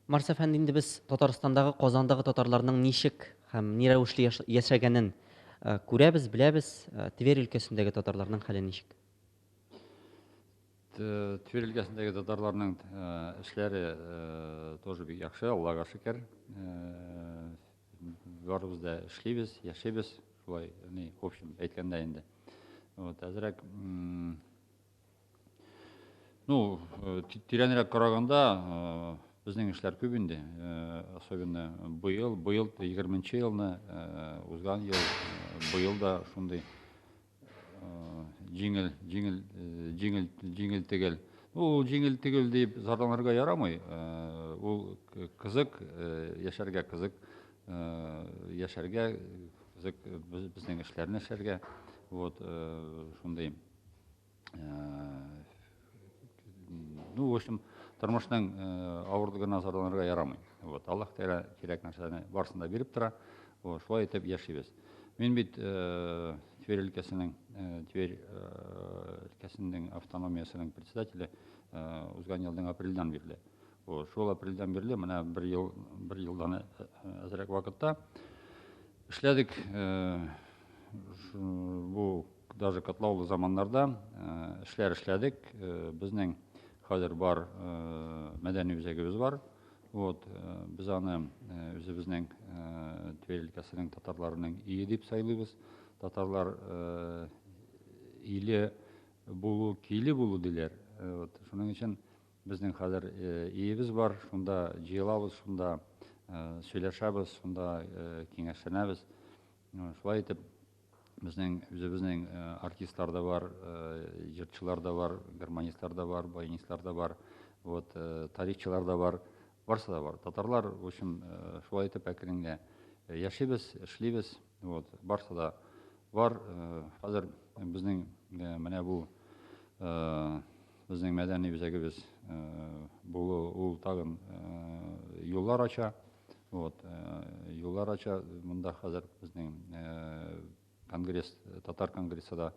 Марс әфәнде, инде без Татарстандагы, Казандагы татарларның ничек һәм ни рәвешле яшәгәнен күрәбез, беләбез. Тверь өлкәсендәге татарларның хәле ничек? Тверь өлкәсендәге татарларның эшләре тоже бик яхшы, Аллага шөкер. Барыбыз да эшлибез, яшибез, шулай, ни, в общем, әйткәндә инде. Вот, әзрәк, ну, тирәнрәк караганда, безнең эшләр күп инде, особенно быел, быел 20 елны, узган ел, быел да шундый җиңел, җиңел, җиңел, җиңел түгел. Ну, ул җиңел түгел дип зарланырга ярамый. Ул кызык, яшәргә кызык, яшәргә кызык, безнең эшләрне эшләргә. Вот, шундый. Ну, в общем, тормышның авырлыгына зарланырга ярамый. Вот, Аллаһ Тәгалә кирәк нәрсәне барысын да биреп тора. Вот, шулай итеп яшибез. Мин бит Тверь өлкәсенең Тверь өлкәсенең автономиясенең председателе узган елның апрельдән бирле. Вот, шул апрельдән бирле менә бер ел, бер елдан әзрәк вакытта эшләдек. Бу даже катлаулы заманнарда эшләр эшләдек. Безнең хәзер бар мәдәни үзәгебез бар. Вот, без аны үзебезнең Тверь өлкәсенең татарларының өе дип сайлыйбыз. Татарлар иле булу, киле булу диләр. Вот, шуның өчен безнең хәзер өебез бар, шунда җыелабыз, шунда сөйләшәбез, шунда киңәшләнәбез. Шулай итеп, безнең үзебезнең артистлар да бар, җырчылар да бар, гармонистлар да бар, баянистлар да бар, вот, тарихчылар да бар, барсы да бар. Татарлар, в общем, шулай итеп әкрен генә яшибез, эшлибез, вот, барсы да бар. Хәзер безнең менә бу безнең мәдәни үзәгебез булу, ул тагын юллар ача. Вот, юллар ача. Монда хәзер безнең конгресс, татар конгрессы да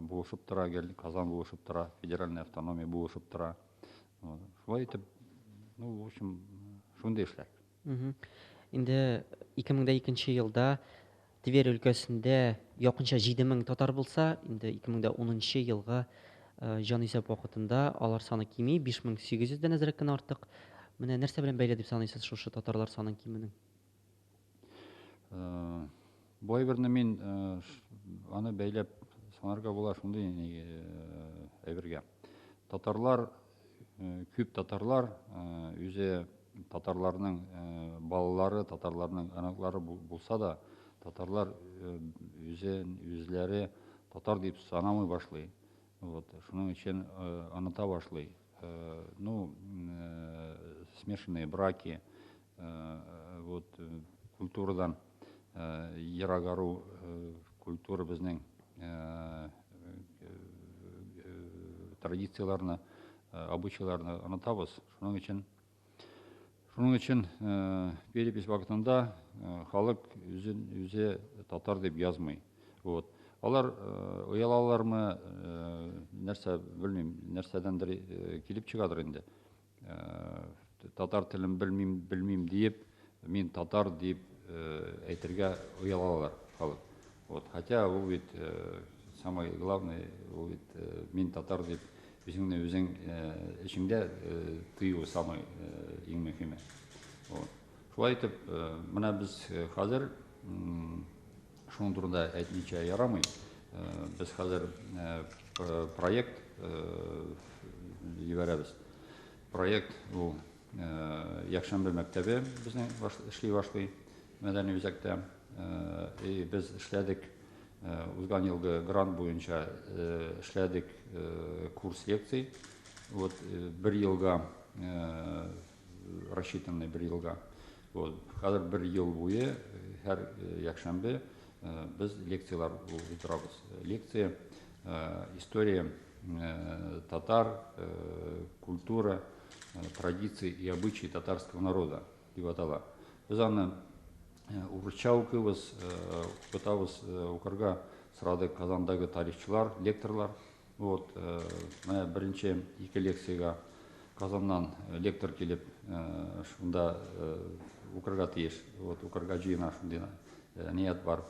булышып тора, гел Казан булышып тора, федеральная автономия булышып тора. Вот. Шулай итеп, ну, в общем, шундый эшләр. Инде 2002 елда Тверь өлкәсендә якынча 7000 татар булса, инде 2010 елгы җанисәп вакытында алар саны кими, 5800 дән әзрәк кенә артык. Менә нәрсә белән бәйле дип саныйсыз шушы татарлар санын кимүнең? Бу әйберне мин аны бәйләп санарга була шундый әйбергә. Татарлар, күп татарлар үзе татарларның балалары, татарларның оныклары булса да, татарлар үзе үзләре татар дип санамый башлый. Вот, шуның өчен оныта башлый. Ну, смешанные браки, вот, культурадан ерагару, культура безнең традицияләрне, обычайларны онытабыз. Шуның өчен перепись вакытында халык үзен үзе татар дип язмый. Вот. Алар оялалармы, нәрсә, белмим, нәрсәдәндер килеп чыгадыр инде. Татар телен белмим, белмим диеп, мин татар дип әйтергә оялалар халык. Вот. Хотя ул бит самое главное, ул бит мин татар дип үзеңне үзең эчеңдә тою самый иң мөһиме. Вот. Шулай итеп, менә без хәзер шуның турында әйтмичә ярамый. Без хәзер проект җибәрәбез. Проект ул якшәмбе мәктәбе безнең эшли башлый мәдәни үзәктә. И без эшләдек узган елгы грант буенча, эшләдек курс лекций. Вот, бер елга рассчитанный, бер елга. Вот, хәзер бер ел буе һәр якшәмбе без лекцияләр уздырабыз. Лекция «История татар, культура, традиции и обычаи татарского народа» дип атала. Без аны урысча укыйбыз, укытабыз, укырга сорадык Казандагы тарихчылар, лекторлар. Вот, менә беренче ике лекциягә Казаннан лектор килеп шунда укырга тиеш. Вот, укырга җыена, шундый ният бар.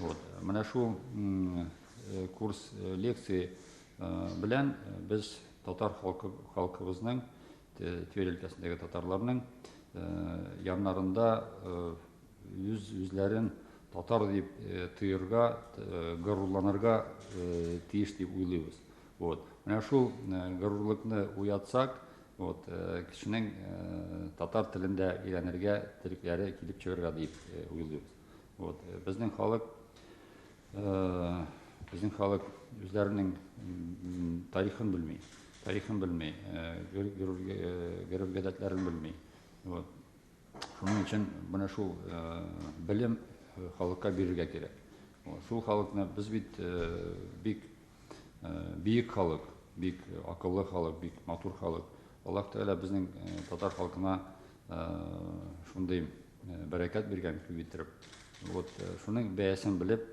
Вот. Менә шул курс лекции белән без татар халкы, халкыбызның, Тверь өлкәсендәге татарларның яннарында үз үзләрен татар дип тоерга, горурланырга тиеш дип уйлыйбыз. Вот. Менә шул горурлыкны уятсак, вот, кешенең татар телендә өйрәнергә телекләре килеп чыгарга дип уйлыйбыз. Вот. Безнең халык үзләренең тарихын белми, тарихын белми, гореф-гадәтләрен белми. Вот. Шуның өчен менә шул белем халыкка бирергә кирәк. Шул халыкны без бит бик биек халык, бик акыллы халык, бик матур халык. Аллаһ Тәгалә безнең татар халкына шундый бәрәкәт биргән күп иттереп. Вот шуның бәясен белеп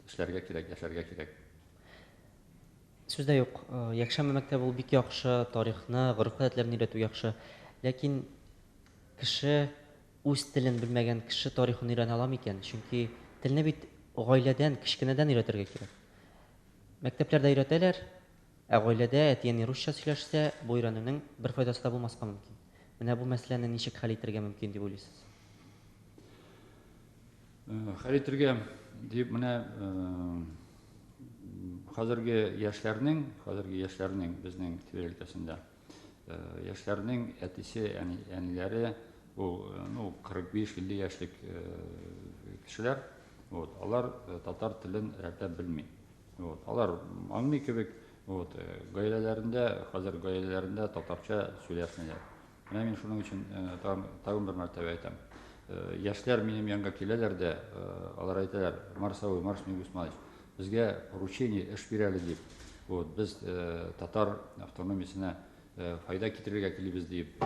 эшләргә кирәк, яшәргә кирәк. Сүз дә юк, якшәмбе мәктәбе ул бик яхшы, тарихны, гореф-гадәтләрне өйрәтү яхшы. Ләкин кеше, үз телен белмәгән кеше тарихын өйрәнә ала микән? Чөнки телне бит гаиләдән, кечкенәдән өйрәтергә кирәк. Мәктәпләрдә өйрәтәләр, ә гаиләдә әти-әни русча сөйләшсә, бу өйрәнүнең бер файдасы да булмаска мөмкин. Менә бу мәсьәләне ничек хәл итәргә мөмкин дип уйлыйсыз? Хәл итәргә дип, менә хәзерге яшьләрнең безнең Тверь өлкәсендә яшьләрнең әтисе, әниләре ул, ну, 45-50 яшьлек кешеләр, вот, алар татар телен рәтләп белми. Вот, алар аңлый кебек, вот, гаиләләрендә, хәзер гаиләләрендә татарча сөйләшмиләр. Менә мин шуның өчен тагын бер мәртәбә әйтәм. Яшьләр минем янга киләләр дә, алар әйтәләр: «Марс абый, Марс Миңгосманович, безгә поручение, эш бир әле», – дип. Вот, «Без татар автономиясенә файда китерергә килибез», – дип,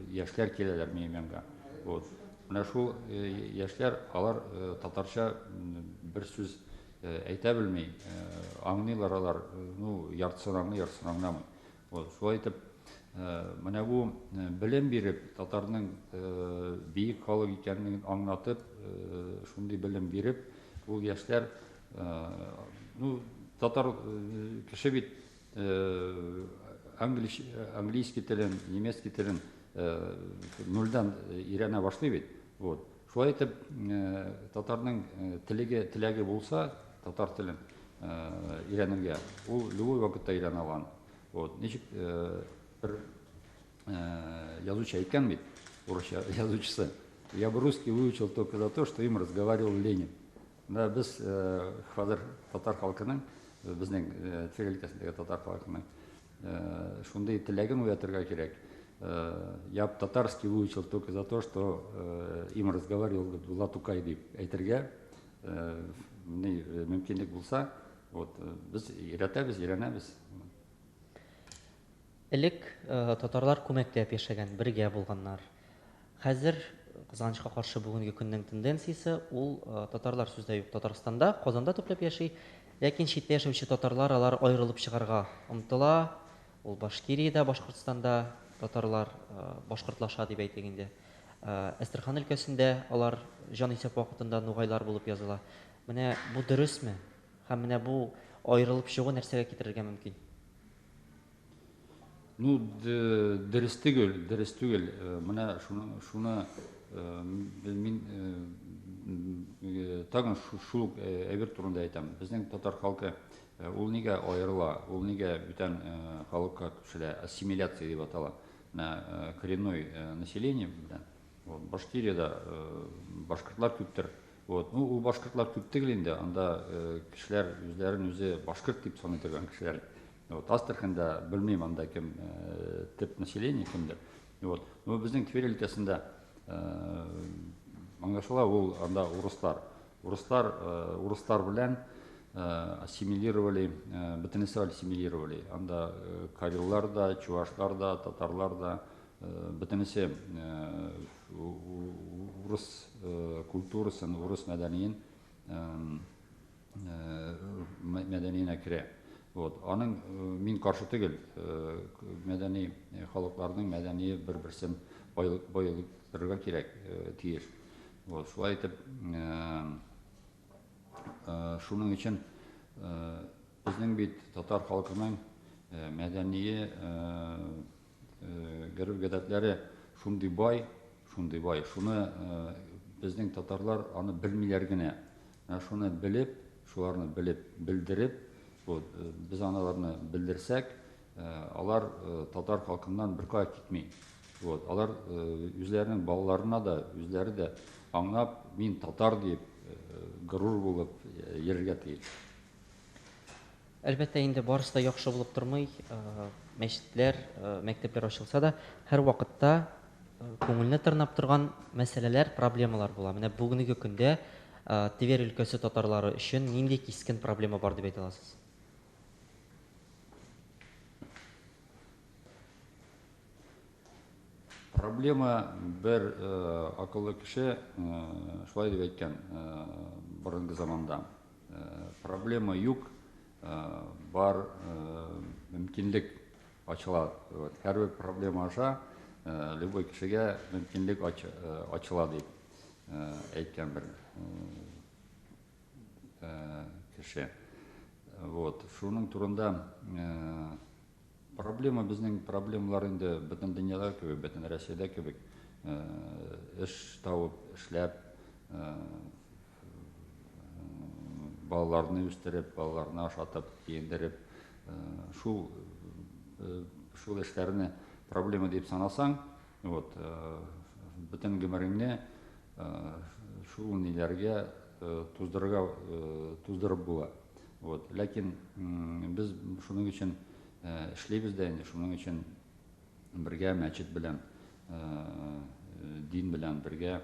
яшьләр киләләр минем янга. Вот. Менә шул яшьләр, алар татарча бер сүз әйтә белми, аңлыйлар алар, ну, яртысын аңлый, яртысын аңламый. Вот, шулай итеп, менә бу белем биреп, татарның биек халык икәнлеген аңлатып, шундый белем биреп, ул яшьләр, ну, татар кеше бит английский телен, немецкий телен нульдан өйрәнә башлый бит. Вот. Шулай итеп, татарның теләге булса, татар телен өйрәнергә, ул любой вакытта өйрәнә алган. Вот. Ничек бер язучы әйткән бит, урысча язучысы: «Я бы русский выучил только за то, что им разговаривал Ленин». Да, без хәзер татар халкының, безнең Тверь өлкәсендәге татар халкының шундый теләген уятырга кирәк. «Я б татарский выучил только за то, что им разговаривал Габдулла Тукай», – дип әйтергә мөмкинлек булса, вот, без өйрәтәбез, өйрәнәбез. Элек татарлар күмәкләп яшәгән, бергә булганнар. Хәзер, кызганычка каршы, бүгенге көннең тенденциясе ул татарлар, сүз дә юк, Татарстанда, Казанда төпләп яши, ләкин читтә яшәүче татарлар алар аерылып чыгарга омтыла. Ул Башкириядә, Башкортстанда татарлар башкортлаша дип әйтик инде. Әстерхан өлкәсендә алар җанисәп вакытында нугайлар булып языла. Менә бу дөресме? Һәм менә бу аерылып чыгу нәрсәгә китерергә мөмкин? Ну, дөрес түгел, дөрес түгел. Менә шуны мин тагын шул әйбер турында әйтәм. Безнең татар халкы ул нигә аерыла, ул нигә бүтән халыкка күчелә, ассимиляция дип атала. Менә коренной население белән. Вот, Башкириядә башкортлар күптер. Вот. Ну, ул башкортлар күп түгел инде, анда кешеләр үзләрен үзе башкорт дип саный торган кешеләр. Вот, Астраханда белмим, анда кем төп население кемдер. Вот. Но безнең Тверь өлкәсендә аңлашыла, ул анда урыслар. Урыслар белән ассимилировали, бөтенесе ассимилировали. Анда кареллар да, чувашлар да, татарлар да, бөтенесе урыс культурасын, урыс мәдәниен мәдәниенә керә. Вот, аның мин каршы түгел, мәдәни халыкларның мәдәние бер-берсен байлыктырырга кирәк, тиеш. Вот, шулай итеп, шуның өчен безнең бит татар халкының мәдәние гореф-гадәтләре шундый бай, шундый бай. Шуны безнең татарлар аны белмиләр генә. Менә шуны белеп, шуларны белеп, белдереп, вот, без аналарны белдерсәк, алар татар халкыннан беркая китми. Вот, алар үзләренең балаларына да, үзләре дә аңлап, мин татар дип, горур булып йөрергә тиеш. Әлбәттә инде, барысы да яхшы булып тормый. Мәчетләр, мәктәпләр ачылса да, һәрвакытта күңелне тырнап торган мәсьәләләр, проблемалар була. Менә бүгенге көндә Тверь өлкәсе татарлары өчен нинди кискен проблема бар дип әйтә аласыз? Проблема бер акыллы кеше шулай дип әйткән борынгы заманда. Проблема юк, бар мөмкинлек ачыла. Вот, һәрбер проблема аша любой кешегә мөмкинлек ачыла дип әйткән бер кеше. Вот, шуның турында проблема безнең проблемалар инде бөтен дөньяда кебек, бөтен Россиядә кебек эш табып, эшләп, балаларны үстереп, балаларны ашатып, киендереп, шул шул эшләрне проблема дип санасаң, вот, бөтен гомереңне шул ниләргә туздырырга туздырып була. Вот, ләкин без шуның өчен эшлибез дә инде, шуның өчен бергә мәчет белән, дин белән бергә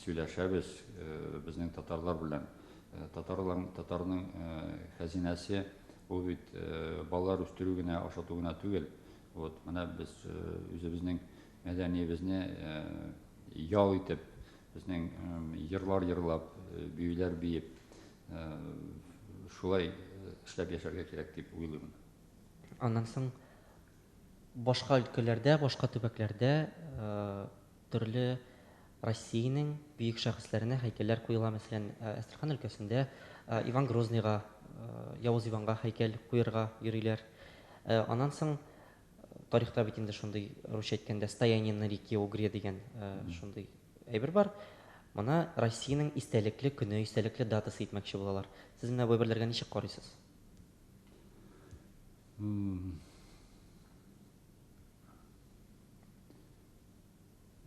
сөйләшәбез безнең татарлар белән. Татарлар, татарның хәзинәсе ул бит балалар үстерү генә, ашату гына түгел. Вот, менә без үзебезнең мәдәниебезне ял итеп, безнең йырлар йырлап, биюләр биеп, шулай эшләп яшәргә кирәк дип уйлыйм. Аннан соң башка өлкәләрдә, башка төбәкләрдә төрле Россиянең бөек шәхесләренә һәйкәлләр куела. Мәсәлән, Әстерхан өлкәсендә Иван Грозныйга, Явыз Иванга һәйкәл куерга йөриләр. Аннан соң тарихта бит инде шундый, русча әйткәндә, стояние на реке Угре дигән шундый әйбер бар. Моны Россиянең истәлекле көне, истәлекле датасы итмәкче булалар. Сез менә бу әйберләргә ничек карыйсыз?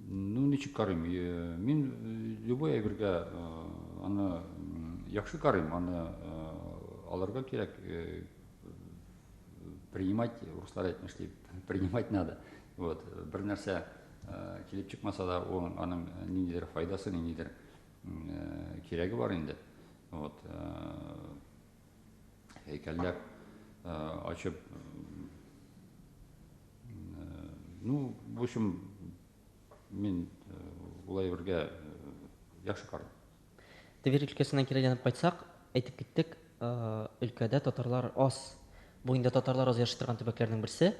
Ну, ничек карыйм? Мин любой әйбергә аны яхшы карыйм, аны алырга кирәк, принимать, руслар әйтмешли, принимать надо. Вот, бер нәрсә килеп чыкмаса да, ул аның ниндидер файдасы, ниндидер кирәге бар инде. Вот, һәйкәлләр ачып, ну, в общем, мин ул әйбергә яхшы карыйм. Тверь өлкәсенә кире әйләнеп кайтсак, әйтеп киттек, өлкәдә татарлар аз. Бу инде татарлар аз яши торган төбәкләрнең берсе.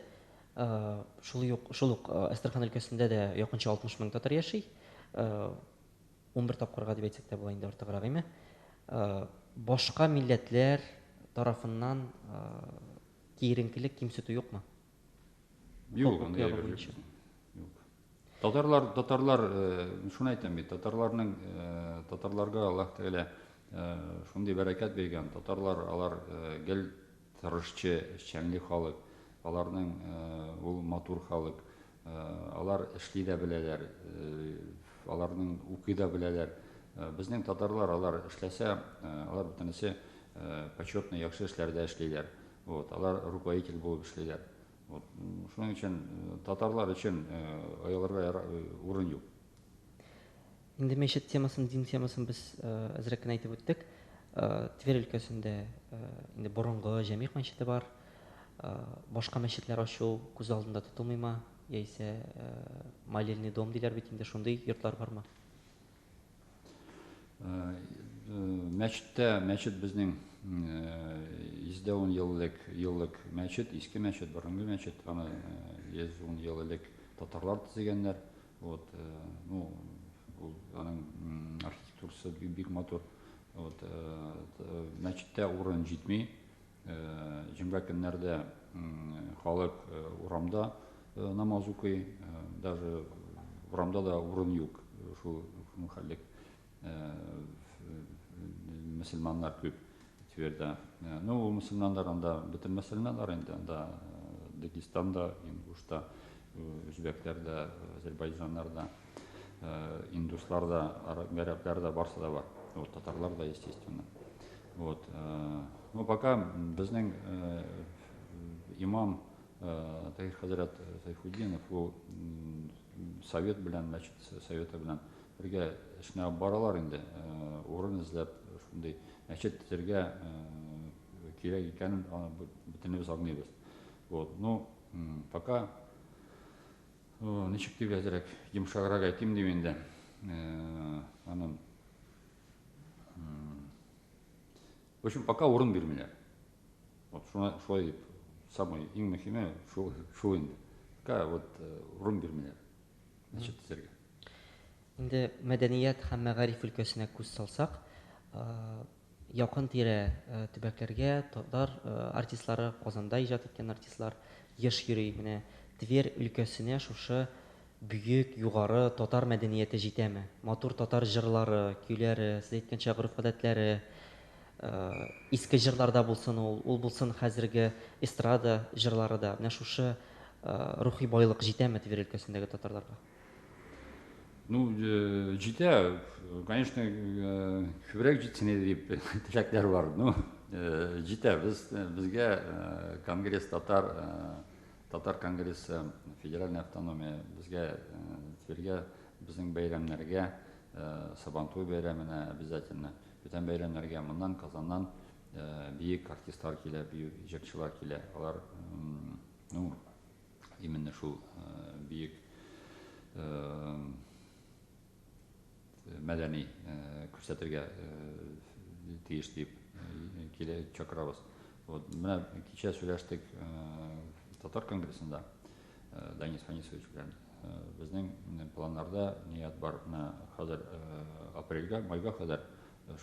Шул юк, шул ук Әстерхан өлкәсендә дә якынча 60 мең татар яши. 11 тапкырга дип әйтсәк тә була инде артыграк, әйме? Башка милләтләр тарафыннан киеренкелек, кимсетү юкмы? Юк, андый әйбер юк. Юк. Татарлар, татарлар, шуны әйтәм бит, татарларның, татарларга Аллаһ Тәгалә шундый бәрәкәт биргән. Татарлар алар гел тырышчы, эшчәнле халык. Аларның ул матур халык. Алар эшли дә беләләр, аларның укый да беләләр. Безнең татарлар алар эшләсә, алар бөтенесе почетный яхшы эшләрдә эшлиләр. Вот, алар руководитель булып эшлиләр. Вот, шуның өчен татарлар өчен оялырга урын юк. Инде мәчет темасын, дин темасын без әзрәк кенә әйтеп үттек. Тверь өлкәсендә инде борынгы Җәмигъ мәчете бар. Башка мәчетләр ачу күз алдында тотылмыймы? Яисә молельный дом диләр бит инде, шундый йортлар бармы? Мәчеттә, мәчет безнең 110 еллык, еллык мәчет, иске мәчет, борынгы мәчет, аны 110 ел элек татарлар төзегәннәр. Вот, ну, ул аның архитектурасы бик матур. Вот, мәчеттә урын җитми. Җомга көннәрдә халык урамда намаз укый, даже урамда да урын юк. Шул хәллек мөселманнар күп Тверьдә. Ну, ул мөселманнар анда бөтен мөселманнар инде, анда Дагестанда, Ингушта, үзбәкләр дә, азербайҗаннар да, индуслар да, гарәпләр дә, барсы да бар. Вот, татарлар да, естественно. Вот. Ну, пока безнең имам Таһир хәзрәт Сайфутдинов ул совет белән, мәчет советы белән бергә эшне алып баралар инде. Урын эзләп, шундый мәчет төзергә кирәк икәнен бөтенебез аңлыйбыз. Вот. Ну, пока ничек дип әзрәк йомшаграк әйтим дим инде. Аның В общем, пока урын бирмиләр. Вот шуна шулай дип, самый иң мөһиме шул, шул инде. Пока вот урын бирмиләр мәчет төзергә. Инде мәдәният һәм мәгариф өлкәсенә күз салсак, якын-тирә төбәкләргә татар артистлары, Казанда иҗат иткән артистлар еш йөри. Менә Тверь өлкәсенә шушы бөек, югары татар мәдәнияте җитәме? Матур татар җырлары, көйләре, сез әйткәнчә, гореф-гадәтләре, иске җырларда булсын ул, ул булсын хәзерге эстрада җырлары да. Менә шушы рухи байлык җитәме Тверь өлкәсендәге татарларга? Ну, җитә, конечно, күбрәк җитсен иде дип теләкләр бар. Ну, җитә. Без безгә конгресс татар, татар конгрессы, федеральная автономия безгә Тверьгә, безнең бәйрәмнәргә, Сабантуй бәйрәменә обязательно, бүтән бәйрәмнәргә моннан Казаннан биек артистлар килә, бию җырчылар килә. Алар, ну, именно шул бөек мәдәни күрсәтергә тиеш дип килә чакырабыз. Вот менә кичә сөйләштек татар конгрессында Данис Фанисович белән. Безнең планнарда ният бар. Менә хәзер апрельгә, майга кадәр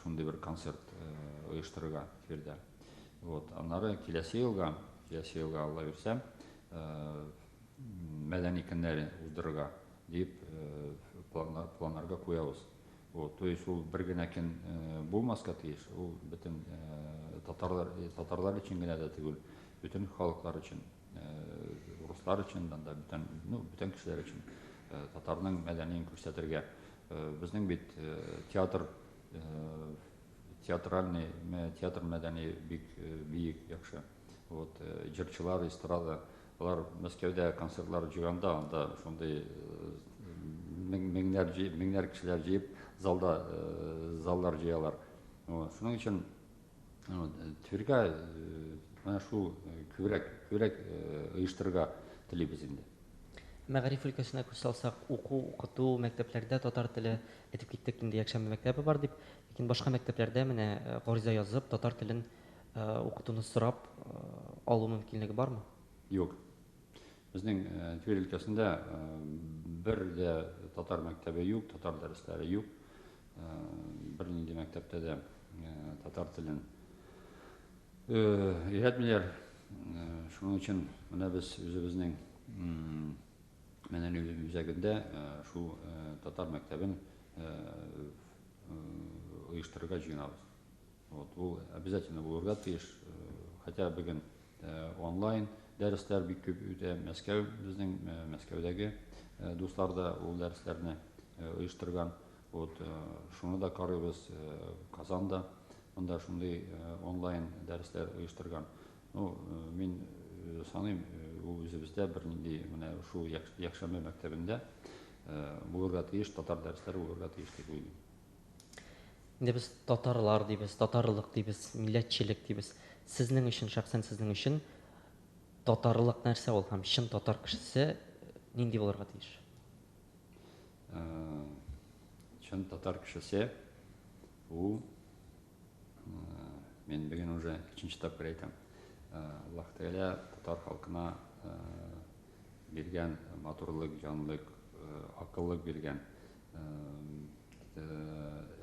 шундый бер концерт оештырырга Тверьдә. Вот, аннары киләсе елга, киләсе елга Алла бирсә, мәдәни көннәре уздырырга дип планнар, планнарга куябыз. Вот, то есть ул бер генә көн булмаска тиеш, ул бөтен татарлар, татарлар өчен генә дә түгел, бөтен халыклар өчен, руслар өчен да, бөтен, ну, бөтен кешеләр өчен татарның мәдәниен күрсәтергә. Безнең бит театр театральный, театр мәдәни бик биек, яхшы. Вот, җырчылар, эстрада, алар Мәскәүдә концертлар җыйганда, анда шундый меңнәр, меңнәр кешеләр җыеп, залда заллар җыялар. Вот, шуның өчен Тверьгә менә шул күбрәк, күбрәк оештырырга телибез инде. Мәгариф өлкәсенә күз салсак, уку, укыту, мәктәпләрдә татар теле, әйтеп киттек инде, якшәмбе мәктәбе бар дип, ләкин башка мәктәпләрдә менә гариза язып, татар телен укытуны сорап алу мөмкинлеге бармы? Юк. Безнең Тверь өлкәсендә бер дә татар мәктәбе юк, татар дәресләре юк. Бернинди мәктәптә дә татар телен өйрәтмиләр. Шуның өчен менә без үзебезнең мәдәни үзәгендә шул татар мәктәбен оештырырга җыенабыз. Вот, ул обязательно булырга тиеш. Хотя бүген онлайн дәресләр бик күп үтә. Мәскәү безнең Мәскәүдәге дуслар да ул дәресләрне оештырган. Вот, шуны да карыйбыз. Казанда монда шундый онлайн дәресләр оештырган. Ну, мин саныйм, ул үзебездә бернинди менә шул якшәмбе мәктәбендә булырга тиеш, татар дәресләре булырга тиеш дип уйлыйм. Инде без татарлар дибез, татарлык дибез, милләтчелек дибез. Сезнең өчен, шәхсән сезнең өчен татарлык нәрсә ул һәм чын татар кешесе нинди булырга тиеш? Чын татар кешесе ул Мин бүген уже өченче тапкыр әйтәм. Аллаһ Тәгалә татар халкына биргән матурлык, җанлык, акыллык биргән,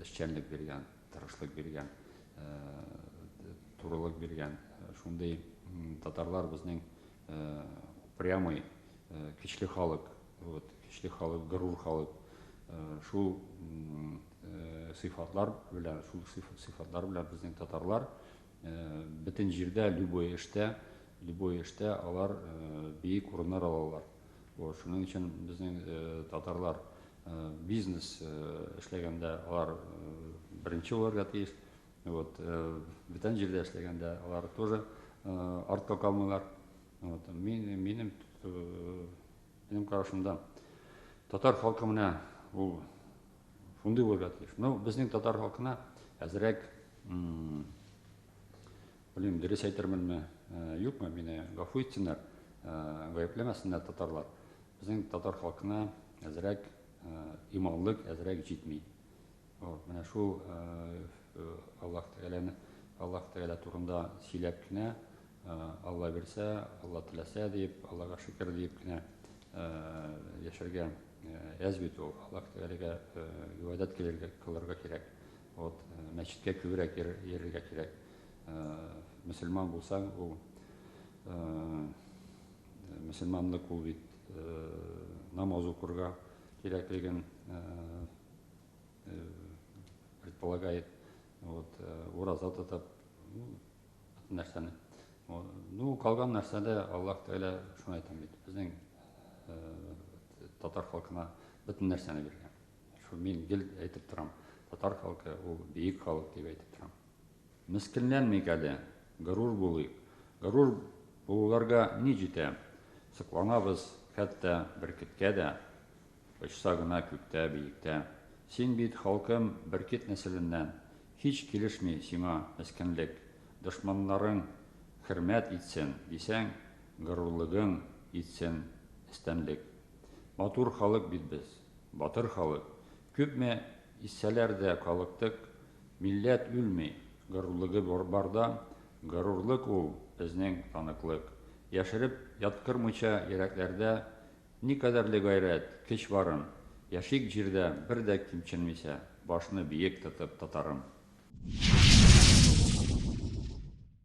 эшчәнлек биргән, тырышлык биргән, турылык биргән. Шундый татарлар безнең упрямый, көчле халык, вот, көчле халык, горур халык. Шул сыйфатлар белән, шул сыйфатлар белән безнең татарлар бөтен җирдә, любой эштә, любой эштә алар биек урыннар алалар. Вот, шуның өчен безнең татарлар бизнес эшләгәндә алар беренче булырга тиеш. Вот, бүтән җирдә эшләгәндә алар тоже артка калмыйлар. Вот, мин, минем, минем карашымда татар халкы менә ул шундый булырга тиеш. Ну, безнең татар халкына әзрәк, белмим, дөрес әйтерменме, юкмы, мине гафу итсеннәр, гаепләмәсеннәр татарлар. Безнең татар халкына әзрәк иманлык әзрәк җитми. Вот, менә шул Аллаһ Тәгаләне, Аллаһ Тәгалә турында сөйләп кенә, Алла бирсә, Алла теләсә диеп, Аллага шөкер диеп кенә яшәргә әз бит ул. Аллаһ Тәгаләгә гыйбадәт кылырга кирәк. Вот, мәчеткә күбрәк йөрергә кирәк. Мөселман булсаң, ул мөселманлык ул бит намаз укырга кирәклеген предполагает. Вот, ураза тотып, бөтен нәрсәне. Ну, калган нәрсәдә Аллаһ Тәгалә, шуны әйтәм бит, безнең татар халкына бөтен нәрсәне биргән. Шул мин гел әйтеп торам, татар халкы ул биек халык дип әйтеп торам. Мескенләнмик әле, горур булыйк. Горур булуларга ни җитә? Сокланабыз хәтта бөркеткә дә, Очса гына күктә, биектә. Син бит, халкым, бөркет нәселеннән, Һич килешми сиңа мескенлек. Дошманнарың хөрмәт итсен, дисәң, Горурлыгың итсен өстенлек. Матур халык бит без, батыр халык, Күпме изсәләр дә калыктык. Милләт үлми, горурлыгы барда, Горурлык ул, безнең таныклык. Яшереп яткырмыйча йөрәкләрдә Никадәрле гайрәт, көч барын. Яшик җирдә бер дә кимченмичә, Башны биек тотып, татарым.